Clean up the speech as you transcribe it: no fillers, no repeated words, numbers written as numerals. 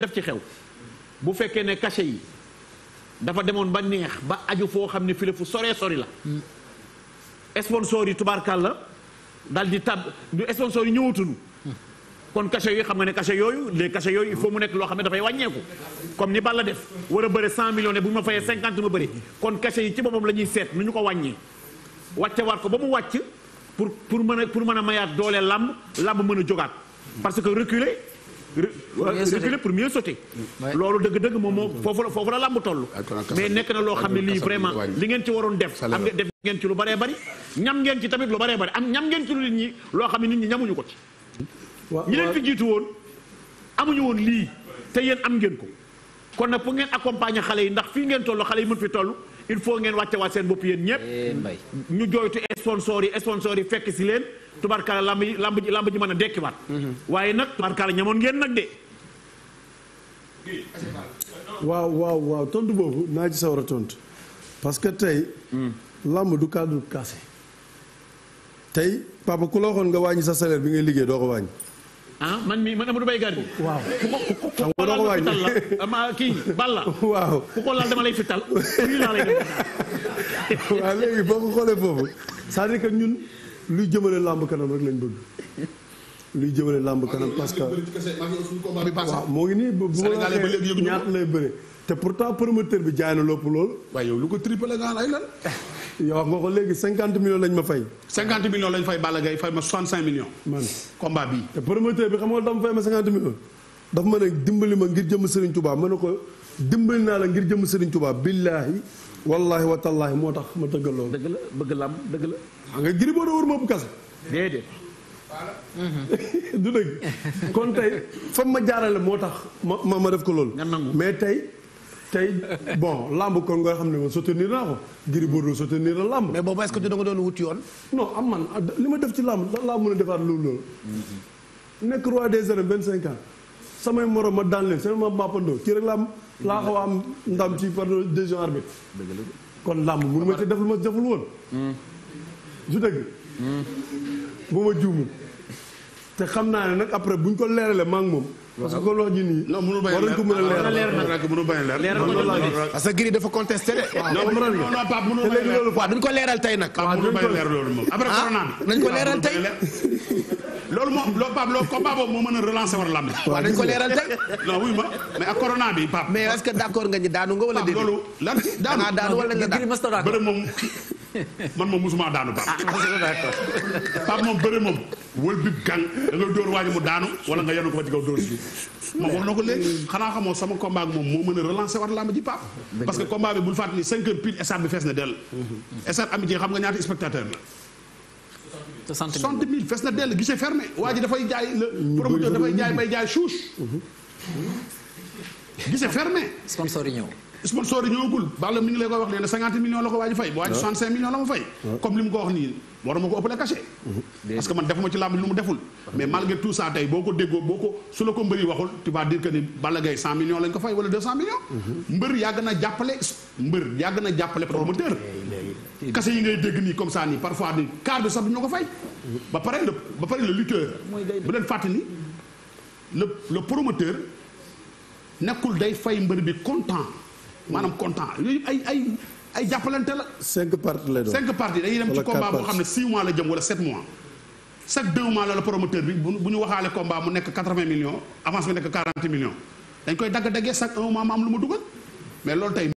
def ci xew bu fekkee ne cachet yi dafa demoon ba neex ba aju foo xam ne fii la fu soree sori la sponsor yi tubaarkàlla daal di tab sponsor yi ñëwatuñu kon cachet yi xam nga ne cachet yooyu les cachets yooyu il faut mu nekk loo xam ne dafay wàññeeku comme ni Balla def war a bëre 100 millions ne bu ñu ma fayee 50 ma bëri kon cachet yi ci boppam la ñuy seet nu ñu ko wàññee wàcce waat ko ba mu wàcc pour mën a mayaat doole làmb mën a jógaat parce que reculer pour mieux sauter loolu dëgg-dëgg moom moo foofu la làmb toll mais nekk na loo xam ne lii vraiment li ngeen ci waroon def am nga def ngeen ci lu bëree bëri ñam ngeen ci tamit lu bëree bëri am ñam ngeen ci lu nit ñi loo xam ne nit ñi ñamuñu ko ci ñi leen fi jiitu woon amuñu woon lii te yéen am ngeen ko kon nag pour ngeen accompagner xale yi ndax fii ngeen toll xale yi mën fi toll il faut ngeen wàcce waat seen bopp yéen ñëpp ñu jooytu sponsor yi fekk si leen tubarkaala lamb ji mën a dekkiwaat waaye nag tubarkaala ñamoon ngeen nag de waaw tontu boobu naa ci sawar a tontu parce que tey lamb du cadre cassé tey papa ku la waxoon nga wàññi sa salaire bi ngay liggéey doo ko wàññi man Amadou Mbaye Garmi waaw xam nga doo ko wàññi ma kii Balla waaw ku ko laal dama lay fital lii laa lay def waaw léegi boo ko xoolee foofu c'est-à-dire que ñun luy jëmale làmb kanam rek lañ bëgg luy jëmale làmb kanam parce que waaw moo ngi nii bu ma waxee ñaata lay bëre te pourtant promoteur bi jaay na lopp loolu waaye yow lu ko triplé nga ay lan yow wax nga ko léegi 50 millions lañ ma fay 50 millions lañ fay Balla Gaye fay ma 65 millions man combat bii te promoteur bi xam nga dama fay ma 50 millions daf ma ne dimbali ma ngir jëm Serigne Touba ma ne ko dimbali naa la ngir jëm Serigne Touba billaahi wallaahi wa tallaahi moo tax ma dëggal loolu dëgg la bëgg lam dëgg la xam nga Gris Bordeaux war ma bu kase déedéet du dëgg kon tey fa ma jaarale moo tax ma def ko loolu mais tey bon lamb kon nga xam ne ma soutenir naa ko Gris Bordeaux soutenir na lamb mais boobu est-ce que da nga doon wut yoon non am man li ma def ci lamb laa mën a defaat loolu nekk roi des arènes 25 ans samay morom ma daan leen seen ma mappandoo ci rek laa xaw a am ndam ci par décision arbitre kon lamb mënu ma ci def lu ma deful woon du dëgg bu ma juumul te xam naa ne nag après buñ ko leeralee maa ngi moom parce que kon wax ji nii. non mënul bañ a leer ko mën a leer mënul bañ a leer. parce que Gris dafa contesté de. non Pape mënul bañ a leer. waaw duñ ko leeral tey nag. Pape mënul bañ a leer loolu moom. après corona bi. nañ ko leeral tey. loolu moom loolu Pape loolu combat boobu moo mën a relancer war lamb. waaw dañ ko leeral tey. non wuy ma mais ak corona bi Pape. mais est-ce que d'accord nga ñu daanu nga wala déedéet. loolu lan daanu wala nga daanu. bëre moom man moom musuma daanu Pape. Pape moom bëre moom wël bi gang da nga dóor waaji mu daanu wala nga yenu ko ba ci kaw dóor si moom wax na ko léegi xanaa xamoo sama combat ak moom moo mën a relancer war lamb ji Pape parce que combat bi bul fàttali ni 5 heures pile stade bi fees na dell stade Amitié xam nga ñaata spectateur la 60 000 fees na dell guichet fermé waa ji dafay jaay le promoteur dafay jaay bay jaay chouche guichet fermé sponsor yi ñëw sponsor yi ñëwagul Balla mi ngi lay koy wax nee na 50 millions la ko waa ji fay bu waa ji 65 millions la ma fay comme li mu ko wax nii waruma ko ëppale cachet parce que man defuma ci làmb lu mu deful mais malgré tout ça tey boo ko déggoo boo ko su la ko mbëri waxul tu vas dire que ni Balla Gaye 100 millions lañ ko fay wala 200 millions mbër yàgg na jàppale promoteur cachet yi ngay dégg nii comme ça nii parfois ni quart bi sax du ñu ko fay ba pare le lutteur bu leen fàtte ni le promoteur nekkul day fay mbër bi content maanaam content yooyu ay jàppalante la. 5 parties lay doon 5 parties dañuy dem ci combat boo xam ne 6 mois la jëm wala 7 mois chaque 2 mois la promoteur bi bu ñu waxaale combat mu nekk 80 millions avance bi nekk 40 millions dañ koy dagg-daggee chaque 1 mois ma am lu ma dugal mais loolu tey.